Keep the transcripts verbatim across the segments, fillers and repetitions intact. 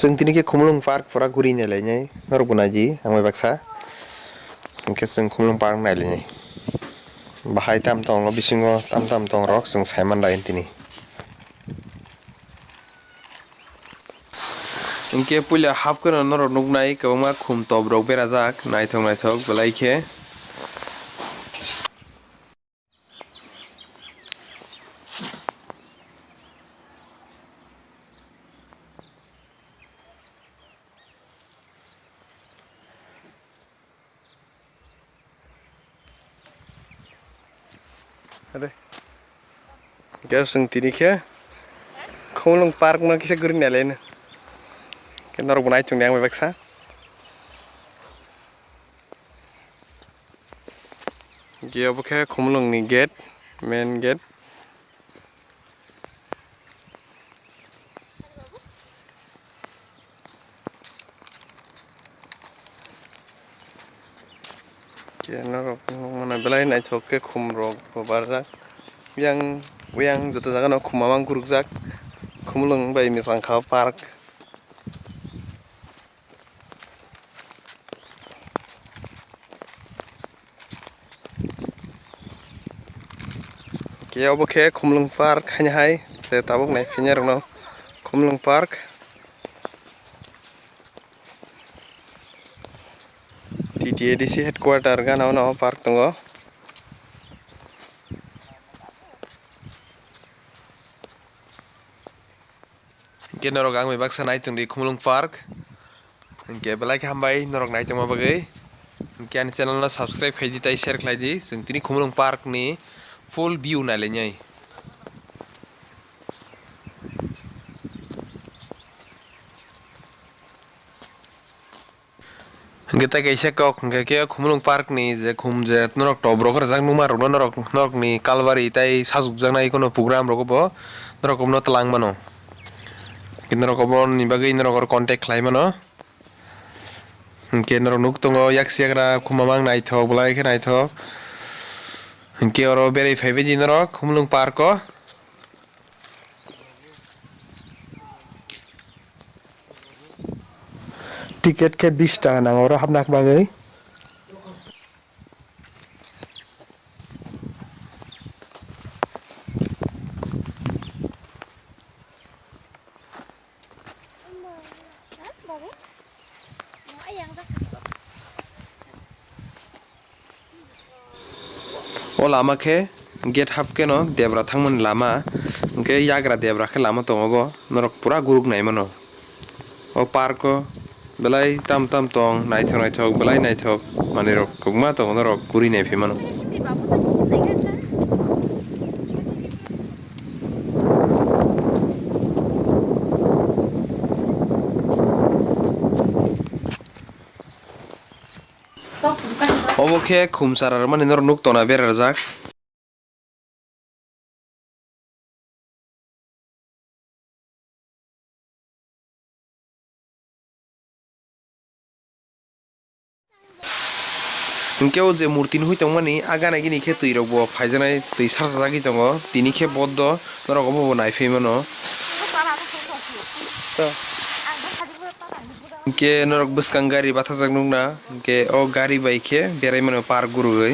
Chwng tini khe Khumulwng Park pura guri nailainai, norokbo naidi, ang bai baksa. Hwnkhe chwng Khumulwng Park nailainai. Bahai tam tongo, bisingo tam tam tongrok chwng saiman lai tini. Hwnkhe puila hapkheno norok nuknai kwbangma khum top rok berajak, naithok naithok belai khe. Are. Guys, chwng tini khe Khumulwng Park no kisa guri nailaino. Khe norok bo nai chwng yang bai baksa. Ge obo khe Khumulwng ni gate, main gate. Khe norok nukmano belai naithok khe khum rok bo barjak. Yang, yang joto jaga no khum mamang gurukjak. Khumulwng bai mwchang kha o park. Khe obo khe Khumulwng Park haino hai, tei tabuk nai phinya rokno Khumulwng Park. T T A D C headquarter gana o park tongo. Hwnkhe norok ang bai baksa nai tongdi Khumulwng Park. Hwnkhe belai khe hambai norok nai tongma bagwi. Hwnkhe ani channel no subscribe khaidi tei share khlaidi. Chwng tini Khumulwng Park ni full view nailainai. Hwnkhe tei kaisa kok hwnkhe khe Khumulwng Park ni je khum je norok top rok rwjak nukma rokno norok, norok ni kalbari tei sajwkjak nai kheno program rogo bo norok no twlang mano. Hwnkhe norok obo ni bagwi norok oro contact khlai mano. Hwnkhe norok nuk tongo yaksi yagra khum mamang naithok belai khe naithok. Hwnkhe oro berai phaibaidi norok Khumulwng Park o. Ticket khe bish taka nango oro hapna bagwi. O lama khe gate hapkheno debra thangmani lama, hwnkhe yagra debra khe lama tongo bo, norok pura guruk naimano. O park o belai tam tam tong, naithok naithok, belai naithok manwirok kwbangma tongo, norok guri naiphaimano. Obo khe khum chara rwmani norok nuk tongna berajak. Hwnkhe o je murti nugwi tongmani, a gana gini khe twi rok bo phaijaknai, twi sarsajagwi tongo, tini khe bodo norok obo bo naiphai mano. Hwnkhe norok bwskang gari bathajak nukna, hwnkhe o gari bai khe berai mano park gurugwi.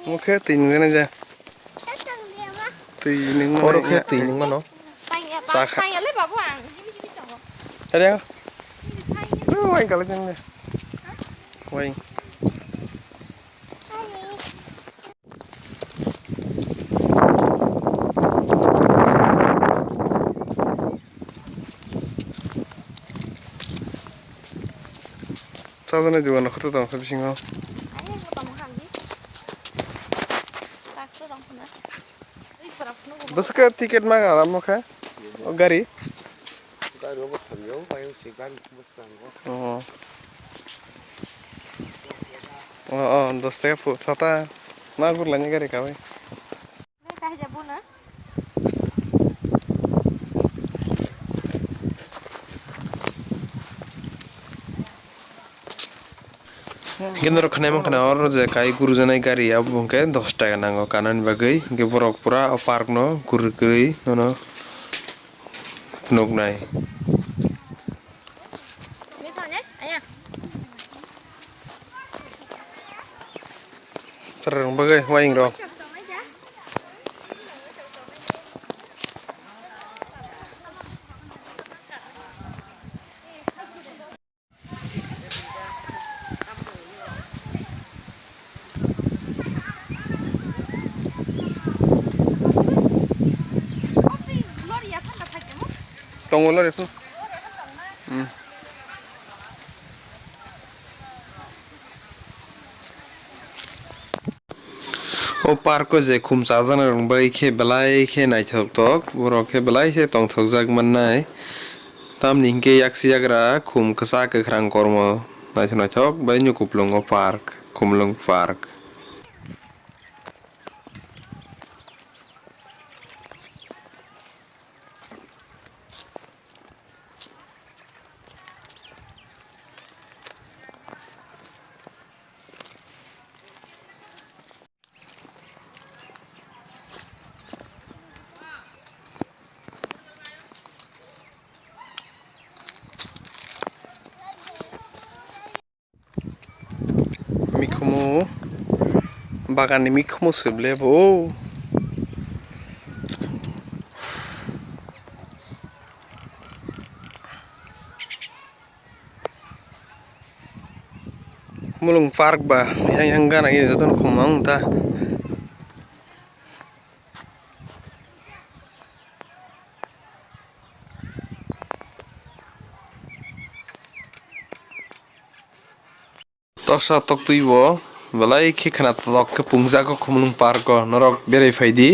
Omo khe twi nungjaknai de. Twi nungmano. Oro khe twi nungmano. Chakha. Tadi ang. Waing kalai tong de. Waing. Chajaknai dogan rok kotoi tong sa bisingo. Bwswk ticket ma ramo khe o gari. Gari obo thangyo, bayang se gari bwskango. Oh. Oh, oh, dos taka fu, sata ma gurlaini gari kawi. Hingke norok khnai mankha na oro je kai gurujanai gari abo hingke dos taka nango kanani bagwi, hingke borok pura o park no guri guri nono nuknai. Chwrairok bagwi uaingrok. Tongo lori phano. Hmm. O park o je khum chajaknai rok bai khe belai khe naithok tok, borok khe belai khe tongthokjak mannai. Tamni hinkhe yaksi yagra khum kwchak kwkhrang kormo naithok naithok bai nukhuplung o park, Khumulwng park. Mikhumu, baganni mikhumu se ble bo. Mulung park ba, yang, yang gana ye jotono khumang ta. Toksa toktwi bo belai khe khwnatok khe pungjago Khumulwng park o, norok berai phaidi.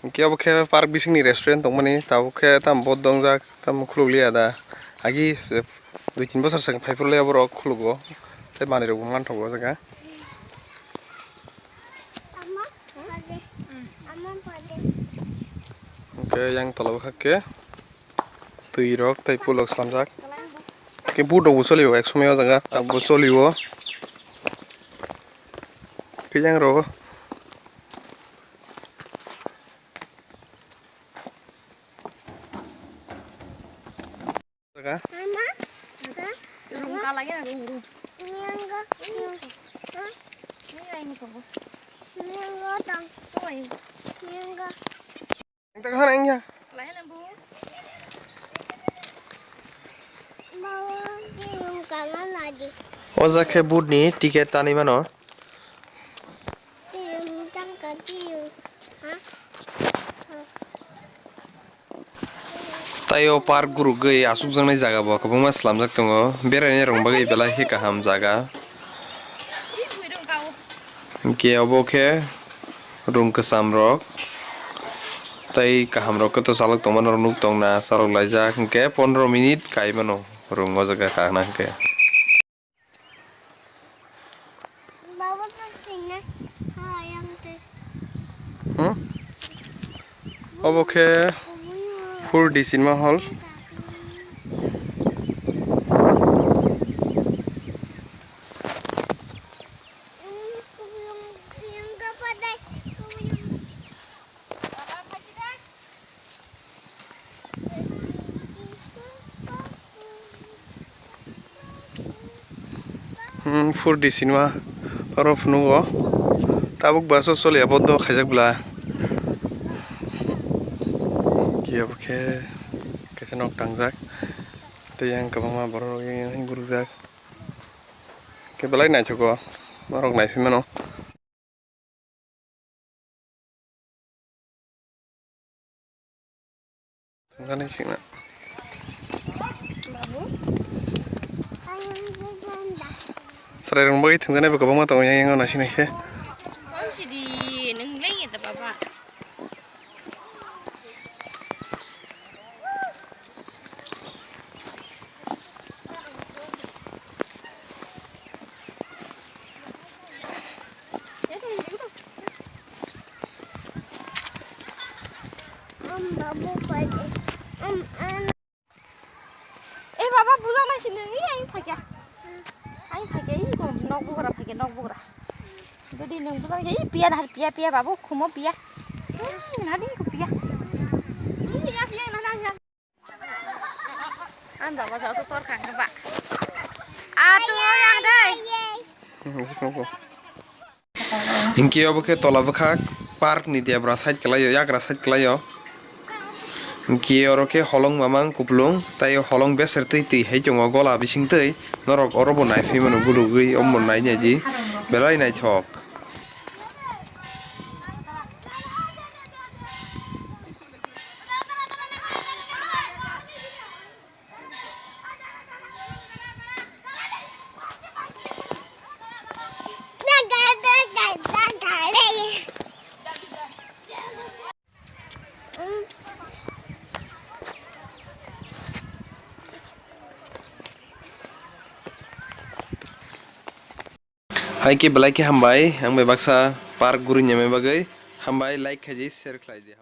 Hwnkhe obo khe park bisingni restaurant tongmani, tabuk khe tamo bo dongjak, tamo khulukliya da. Agi dui tin bosor swkang phaiphuru le borok khulugo, tei manwirokbo manthogo o jaga. Hwnkhe yang tola bwkhak khe. Twi rok tei pulok slamjak. Khe boat rok bo solio, ek somoi o jaga tabuk bo solio. Khe yang rogo. Jaga. Rung ka lagi na rung rung. Ini yang enggak. Ini yang ini kok. Ini yang enggak tang. Oi. Ini yang enggak. Ang taga hana ang ya. Lain ang bu. Bawa di yung kanan lagi. O jaga khe boat ni ticket tanwi mano. Di yung tang ka di yung. Ha? Tei o park gurugwi achukjaknai jaga bo kwbangma slamjak tongo, beraina rwng bagwi belai khe kaham jaga. Hwnkhe obo khe rung kwcham rok tei kaham rok khe to chalok tongma norok nuk tongna chalok laijak, hwnkhe pondro minute kai mano rung o jaga kahna hwnkhe. Hmm? Obo khe four D cinema hall. Hmm, four D cinema oro phunukgo. Tabuk bus o choliya bondo khaijak bwla. Khe obo khe kaisa nok tangjak. Tei yang kwbangma borok rok yang yang gurukjak. Khe belai naithogo norok naiphai mano. Thwngjaknai singna. Chwrairokni bagwi thwngjaknai bo kwbangma tongo, yang yang no naising naikhe. Om sidi, nwng leng ya da baba. Eh, baba, bujaknai sini, ini aing phakya. Aing phakya, ini kok. Nok bugra phai khe nok bugra. Jodi nwng bujak khe, "Ih, piya nahar, piya, piya, babu, khumo piya." Ih, nahar di, piya. Ih, ya, siya, nahar, nahar. Ang baba sa su tor khang ba. A tu yang dai. Hinkhe obo khe tola bwkhak park ni debra side kwlaio, yagra side kwlaio. Hinkhe oro khe holong mamang kuplung, tei holong beser twi twi hai tongo gola bising twi. Norok oro bo nai phai mano gulugwi, omo nai nai di belai naithok. Hai khe belai khe hambai, ang bai baksa park guri nyamai bagwi. Hambai, like khaidi, share khlaidi.